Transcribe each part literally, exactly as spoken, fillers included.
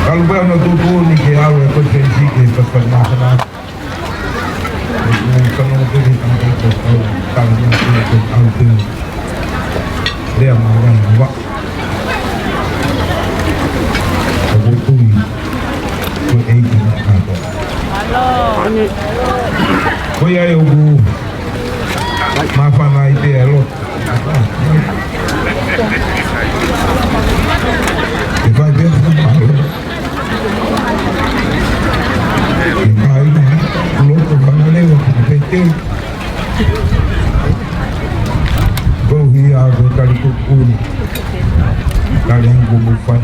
Kalu pea na tupu ni ke alu e konifelenisi ke pasipasi māfana. Mo fanongo pē ki he tangataʻeiki ʻoku kau, kau ni ki he ʻoku kau pē. Lea mai ʻa e ʻOtua. ʻOku tui ko e ʻEiki na kātoa. Ko ia ai ʻoku māfana ai pē ʻa e lotu. Ke fai pē ʻa e mālō. Ke fai ʻa e lotu, fanga leva, ke pete. Ko ia ko e tali tuʻutuʻuni. Tali ʻoku mou fai.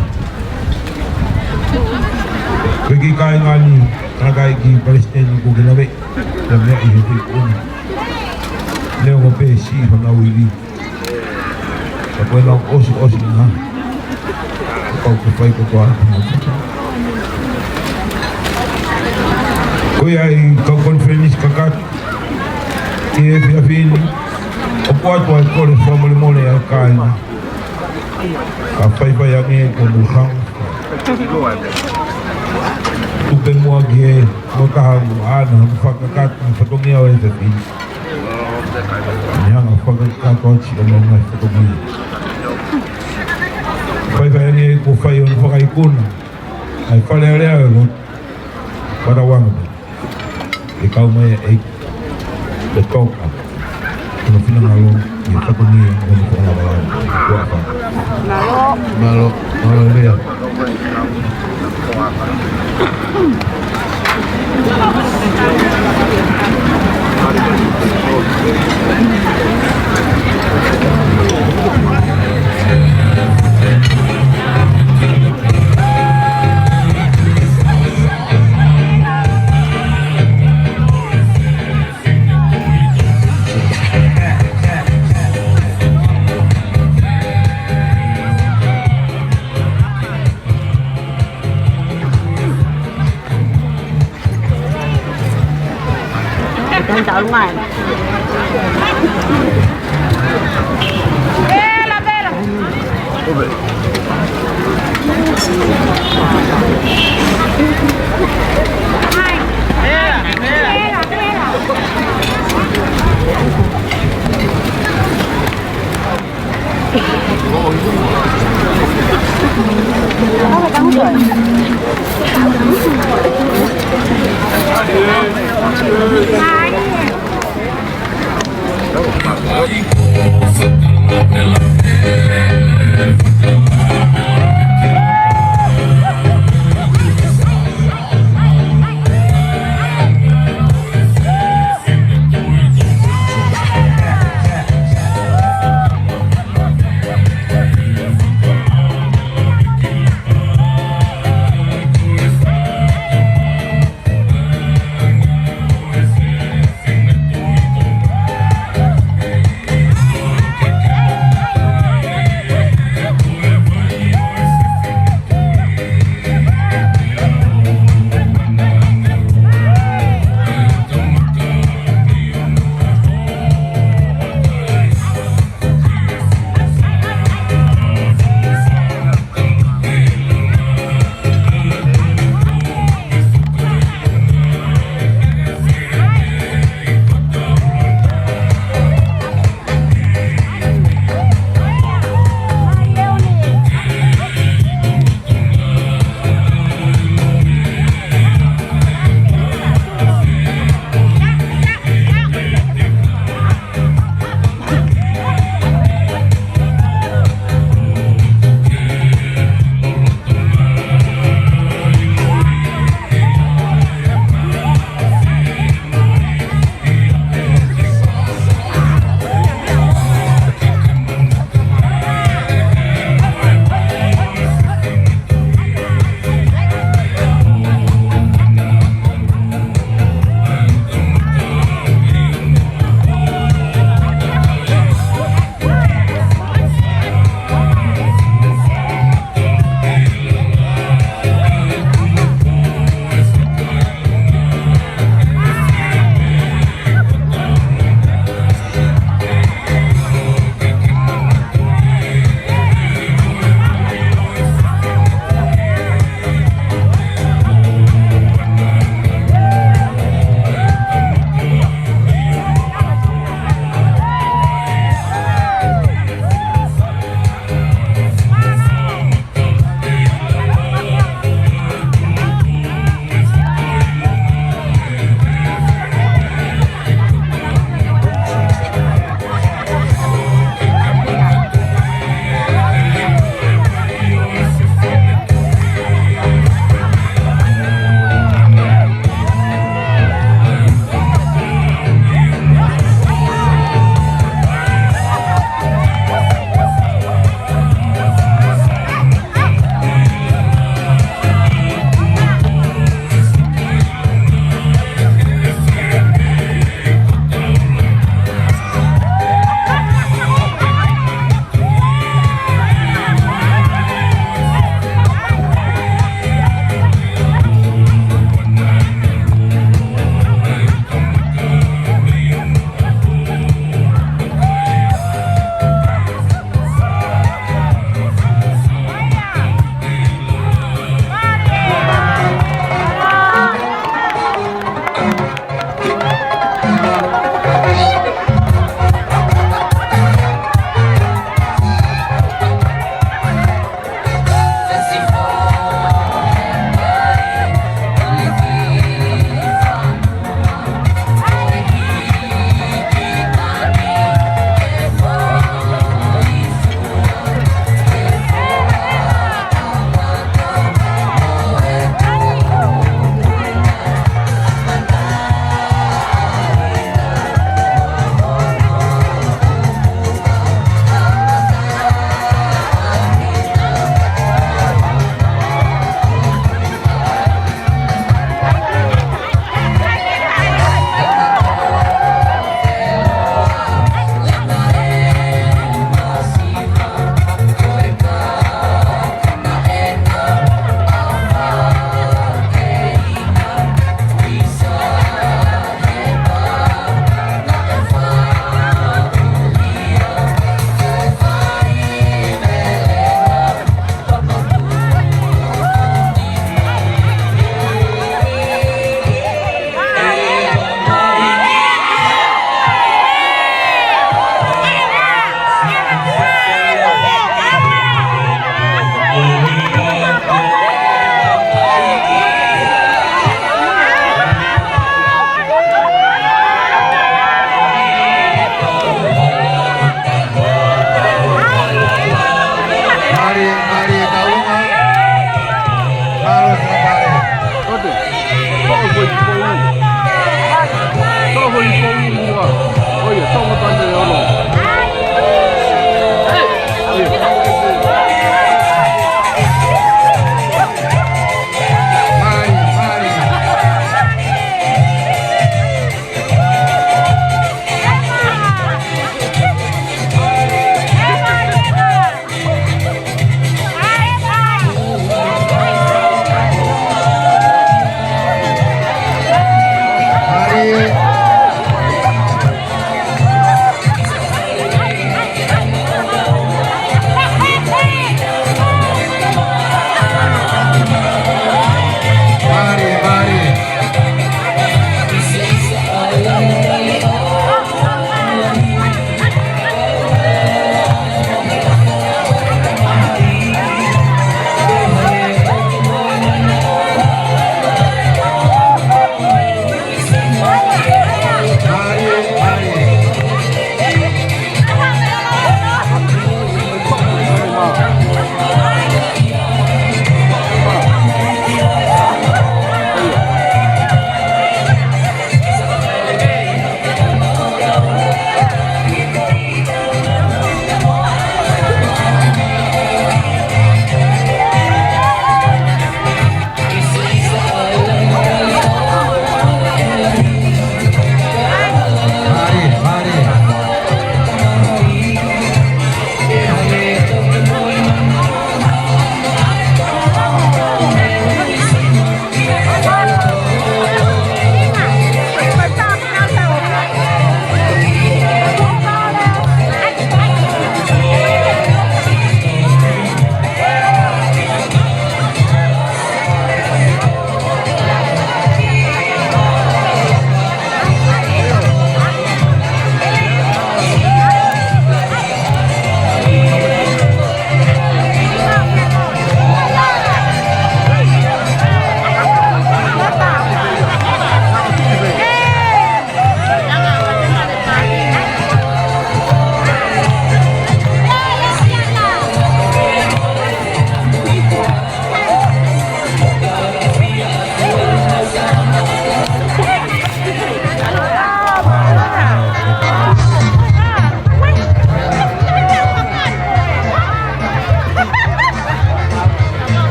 Ko e kiʻi kāinga ni, tangataʻeiki palesiteni kuo ke lave. Ka meʻa ʻi he tuʻutuʻuni. Leo ko pē si fanau ivi. Ka ko e lau ʻosiʻosi na. Kau ke fai kotoa. Ko ia ai kau konifelenisi kakato. ʻI he efiafi ni. ʻOku ʻoatu ʻa e kole fakamolemole ʻa e kāinga. Ka faifai ange ko Muhang. Tupe muʻa ki he mo taha mo ana mo fakakata mo fatongia ʻo e efiafi ni. Ni hanga fakakata ʻo si ʻo mo ngai fatongia. Faifai ange ko fai ʻo fakaikuna. ʻAi Fale Alea ʻo lo. Pata wanga. ʻE kau mai ʻa e ʻEiki. ʻE toka. Ko hono finangalo, ʻi he fatongia, mo hono fakalakalaka. Kuo ʻafa. Mālō. Mālō, mālō lea. Vela, vela.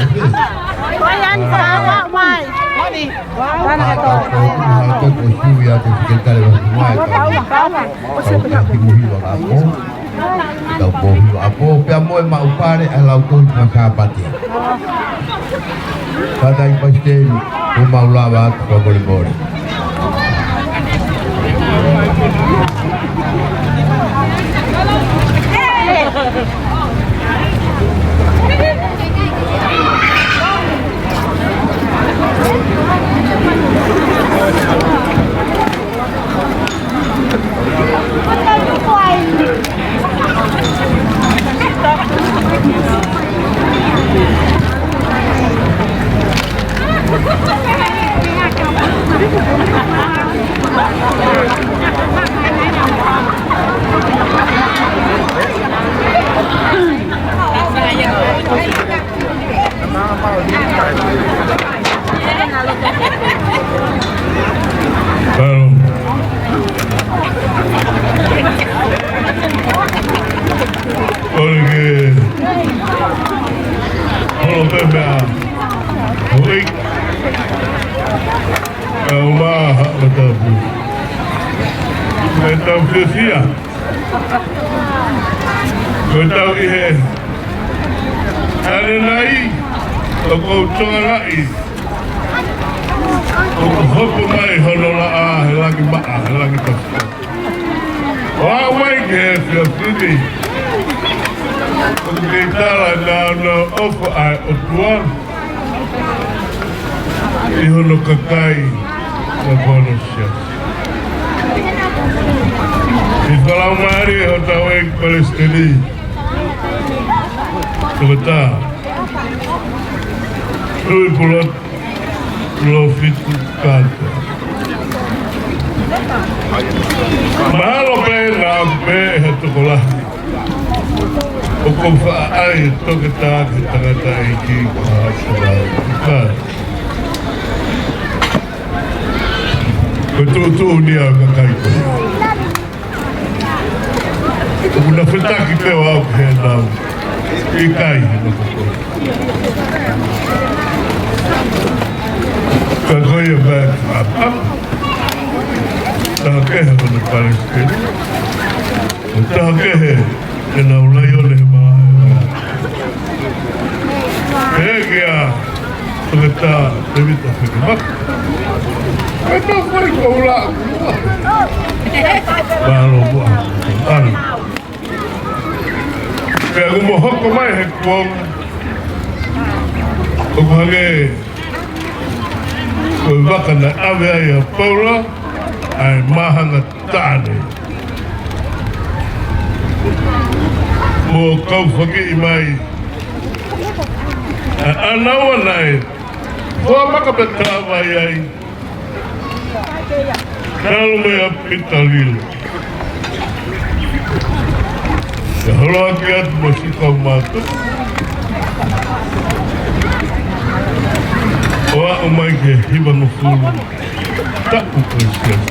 Ko ia ni ka ʻalu mai. Mālō, ko e ʻuhinga ko e sui atu Sekelitali Vahefonua, ko e Simuhiva Kapo. Tau pō hiva ʻapō, pea mo e maʻu pale ʻa e Lautohi Faka-Sāpate. Kātaki Palesiteni, ʻoku mau lava atu fakamolemole. Kole ke holo pē meʻa. Hoi. Ka u maha o tapu. Ka tau fiefia. Ko e tau ʻi he ʻanenai, ʻoku ou tokolahi, ʻoku hopo mai hono laʻā he langi maʻa, he langi pasi. ʻO aʻu mai ki he efiafi ni, ʻoku kei tala naʻa nau ʻofa ʻa e ʻOtua ʻi hono kakai mo hono siasi. ʻI he fakalaumālie ʻo hotau ʻEiki Palesiteni, Toketā Tuʻipulotu Lōfitu Kātoa. Mahalo pē naʻa pē he tokolahi ʻoku ou faʻa ʻai e toketā ki he tangataʻeiki ko Haʻapai. Ko e tuʻutuʻuni ʻa e kakai ko ia. ʻOku na fetaki pē ʻo aʻu ki heʻenau ʻikai he nofo ko ia. Ka ko ia pē ʻa e ʻapaʻapa. Taha kehe hono palesiteni. Ko e taha kehe ʻenau laione he malaʻe. Pehē kia Toketā Tēvita Fekemaka. Ko e tau fai ko ula. Mālō muʻa. ʻAlu. Pea ʻoku mo hoko mai he kuonga. ʻOku hangē ko e vaka naʻe ʻave ai ʻa Paula ʻa e māhanga taʻane. Mo kau fakiʻi mai ʻa e ʻanaua naʻe hoa maka pē kava ai. Kalo mai ʻa Pita Lilo. Ke holoaki atu mo siʻi kau mātuʻa. ʻO aʻu mai ki he hivangofulu taʻu ko e siasi.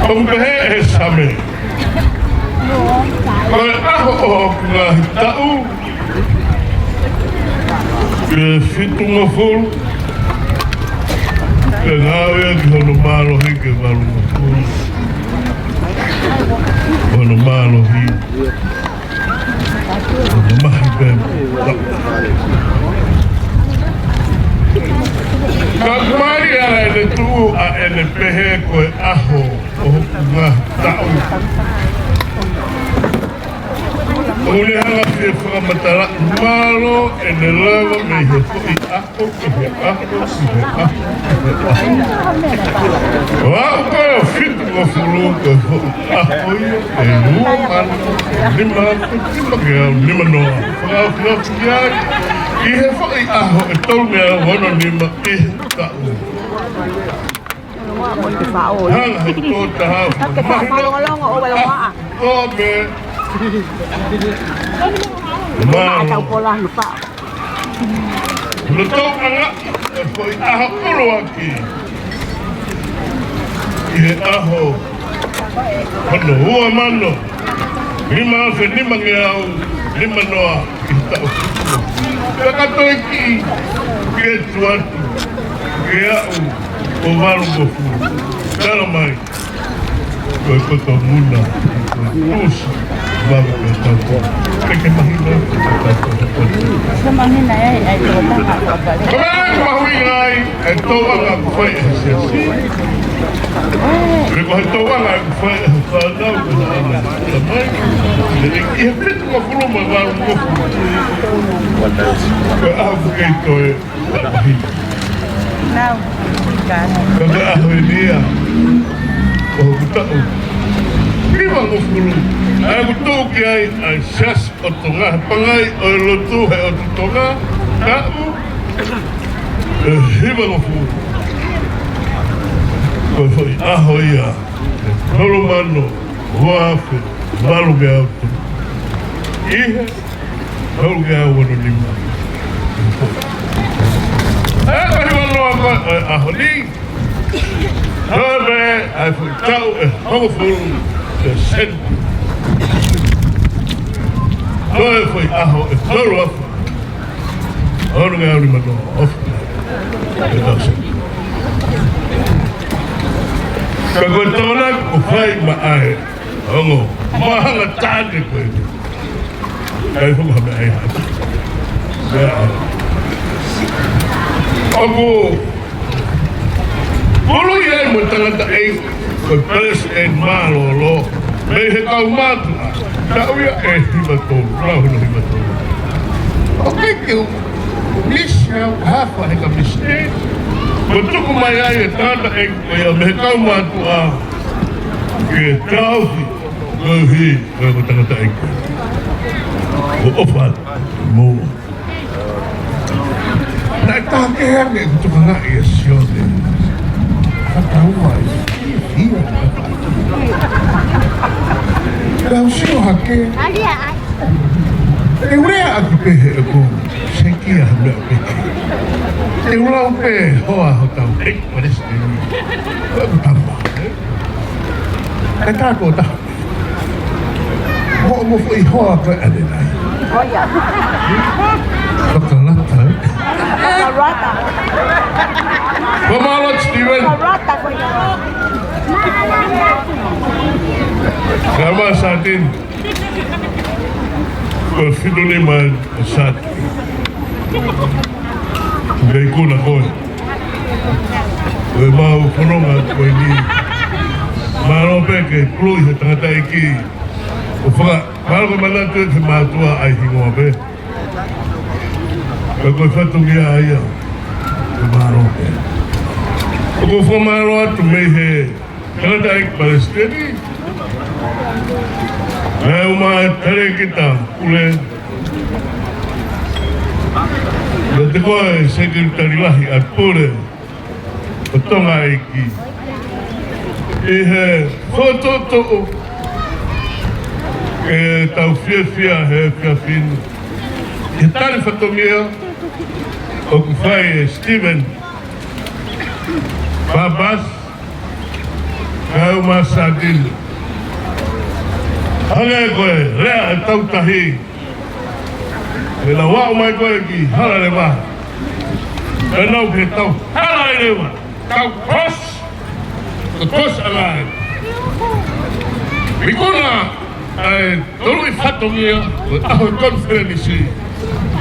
ʻOku pehē he Same, ko e ʻaho ʻo hoku ngaahi taʻu, ke fitungofulu, ke ngāue ki hono mālohi ke valungofulu. Hono mālohi. Hono mahi pē. Ka mali ala ʻene tuʻu ʻa ʻene pehē ko e ʻaho ʻo hoku ngaahi taʻu. ʻOku ne hanga fie fakamatala mālō ʻene lava mei he foʻi ʻaho ki he ʻaho ki he ʻaho ki he ʻaho. ʻO aʻu ko e fitungofulu ko e foʻi ʻaho ia ʻe ua mano, lima afe, lima ngeau, lima noa. Fakaʻofoʻofa ai ʻi he foʻi ʻaho ʻe tolu ngeau ono nima ʻi he taʻu. Hanga he tō taha ʻo mahino ʻa ʻo me. Mālō. Loto anga e foʻi ʻaho ʻuluaki ʻi he ʻaho hono ua mano, Nima afe nimangeau nimanoa ʻi he taʻu. Pea ka toe kiʻi ke tuʻu atu ke aʻu ʻo valungofulu. Tala mai ko e koto muna, ko e tuʻusi, vave ke tau. Ke ke mahino. Ke mahino ai, ai, ko tama. Ko e mahuʻinga ai e tōʻonga ʻoku fai ʻe he siasi. Pea ko e tōʻonga ʻoku fai ʻe he fānau ko ena ʻana. Tala mai. ʻI he fitungofulu mo e valungofulu. Ko e ʻaho ʻoku kei toe. Nau. Ka ko e ʻaho eni ia ʻo hoku taʻu hivangofulu. ʻA ia ʻoku tuʻu ki ai ʻa e Siasi ʻo Tonga, he pangai ʻo e lotu he ʻOtu Tonga, taʻu ʻe hivangofulu. Ko e foʻi ʻaho ia ʻe tolumano ua afe valungeau tolu. ʻI he Tolu ngeau ono nima. ʻE, ko e hiva noa ko ē ʻo e ʻaho ni. Ko e meʻa ʻa e foʻi taʻu ʻe hongofulu ʻe seni. Ko e foʻi ʻaho ʻe tolu afe ono ngeau nima noa ofi. ʻE tau seni. Ka ko e tangata ʻoku fai maʻa e ongo māhanga tāne ko ē. Kai fuka me ai hatu. Meʻa ʻoku ʻuluʻi ai mo e tangataʻeiki ko e palesiteni mālōlō mei he kau mātuʻa. Taʻu ia ʻe hiva tolu, lau hino hiva tolu. ʻOku kei misi au hafa he ka misi. Ko e tuku mai ai e tangataʻeiki ko ia mei he kau mātuʻa ke taʻofi koeʻuhi ko e tangataʻeiki. ʻO ʻofa atu mo. Naʻe taha kehe ange ʻeku tokangaʻi ʻa Sione. Fakataua ai. Ia. Kau sio hake. ʻE u lea ʻaki pē he ʻeku sekia ha meʻa pē. ʻE u lau pē hoa hotau ʻeiki palesiteni. Ko ʻeku tama. ʻE tāko taha. Hoʻomo foʻi hoa ko ē ʻanenai. ʻOia. Fakalata, ē? Fakalata. Fakamālō Steven. Fakalata ko ia. Kama Satin. Ko e fitu nima ʻo Satin. Kei kuna koe. Ko e mau fononga ko eni. Mālō pē ke pului he tangataʻeiki. ʻO faka-, mālō ko e manatu ki he mātuʻa ʻa e hingoa pē. Ka ko e fatongia ia. Ko e mālō pē. ʻOku ou fakamālō atu mei he tangataʻeiki palesiteni. Naʻe ʻuma e talēkita pule. Naʻe te koe sekelitali lahi ʻa e pule ʻo Tonga ʻEiki. ʻI he fototo ʻe tau fiefia he fiefinu. ʻI he tali fatongia ʻoku fai ʻe Steven Babas, Kaeuma Satin. Hangē ko e lea ʻa e tautahi. ʻE lau aʻu mai koe ki Halaleva. ʻE nau ke tau Halaleva. Tau kos. Ko kos ʻa ngai. Mikuna ʻa e toluʻi fatongia, ko e ʻaho konifelenisi.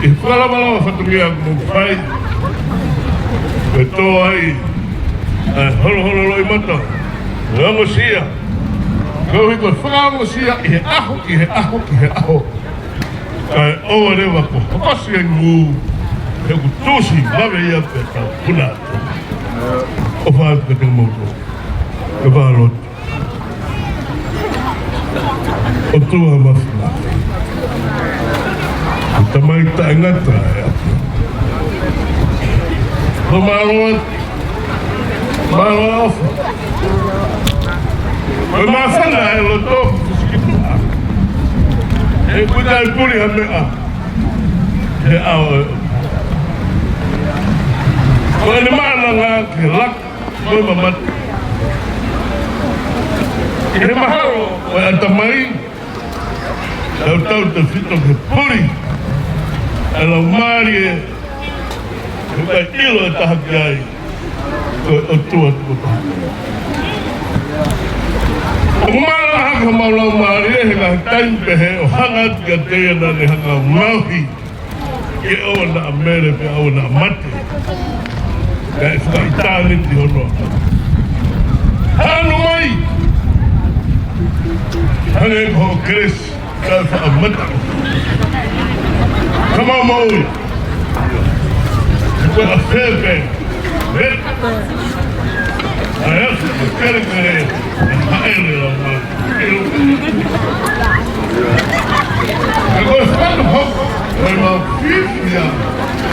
ʻI he fakalamalama fatongia ʻoku mou fai. Ko e tō ai ʻa e holoholo loʻimata. Ko e ongosia. Ko e ʻuhi ko e fakaongosia ʻi he ʻaho, ʻi he ʻaho, ʻi he ʻaho. Kae ʻoua leva kuo hokosi e ngū, he ʻoku tuʻusi vave ia pea tau puna atu. ʻOfa atu kiate kimoutolu. Ke valotu. ʻOtua Māfimafi. Ko e Tamai taʻengata ʻa e ʻAfiona. Ko e mālō atu. Mālō ʻofa. Ko e māfana e loto. ʻE kuta e puli ha meʻa. He ʻao e. Ko ʻene maʻananga ke laka. Ko e mamata. He mahalo ʻo e ʻatamai. Tautautefito ke puli ʻa e laumālie, he ʻoku ʻilo ʻe taha ki ai ko e ʻOtua tuku taha. ʻOku mālama hake homau laumālie he ngaahi taimi pehē ʻo hanga atu kiate ia naʻa ne hanga ʻo ngaohi ke ʻoua naʻa mele pea ʻoua naʻa mate. Kae fakaʻitāniti hono hanu mai. Hangē ko hoʻo kelesi kae fakaʻamata. Ka mau moʻui. Ko e fēfē. Ē. ʻA e afi ko kelekele. Haʻele lau mai. Ka ko e fakaʻamu hoko, ko e mau fiefia,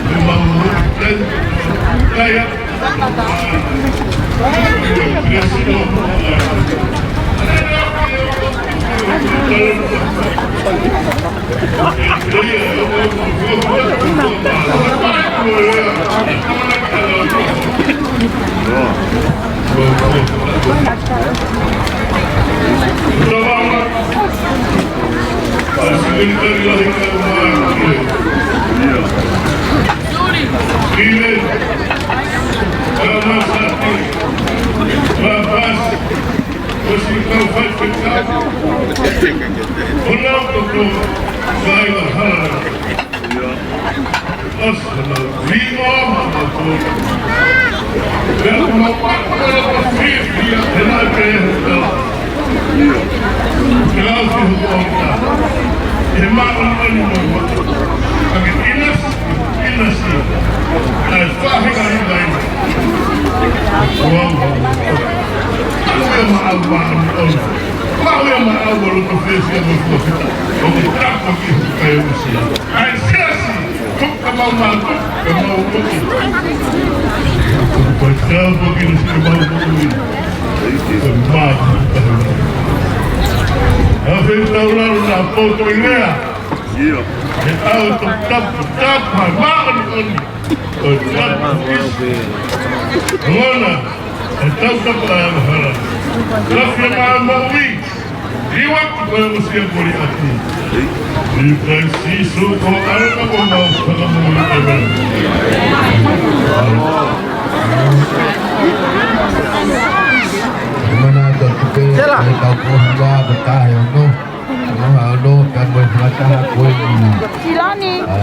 ko e mau moʻui, ko e mau kaya. He ʻaho toputapu, tapu, māʻoniʻoni. Ko e tapu ʻi he ngona, ʻe tautapa ʻa e angahala. Lafi ʻa e moʻui. Liuaki ko e mosia koli ati. ʻI Kalaisi Sīsū ko e ʻAlo ko homau Fakamoʻui. ʻĒmeni. Mana to tupe, tela. Ko e tau ko hiva, ko e taha ʻe ono. Aloha, aloha, ka mo e fakataha ko eni. Siloni. ʻA,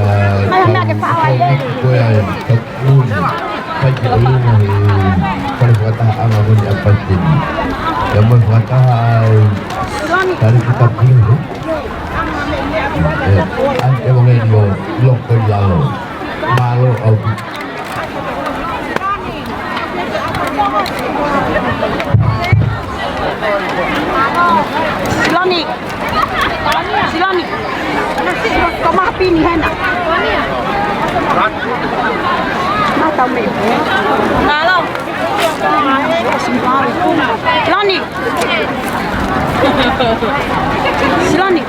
mai hana ke paʻo ai. Ko e ai, ka ui. Kai ke ʻolunga he, kare fakataha anga ko eni ʻa Pasiteni. Ka mo e fakataha ai. Siloni. Kare ki ta pule, he. ʻE, an e wange lo, lo ko lalo. Mālō ʻaupito. Siloni. Siloni. Ko e maha pini hena. Mātau mei. Mālō. Siloni. Siloni.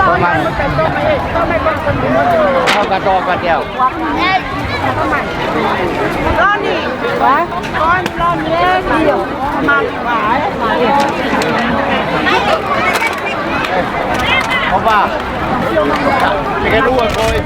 Toma. Toma, toma, toma. Loni. Hā? Loni, Loni, ē, io. Mali, ē, mali. Opa. Tiga dua, boy.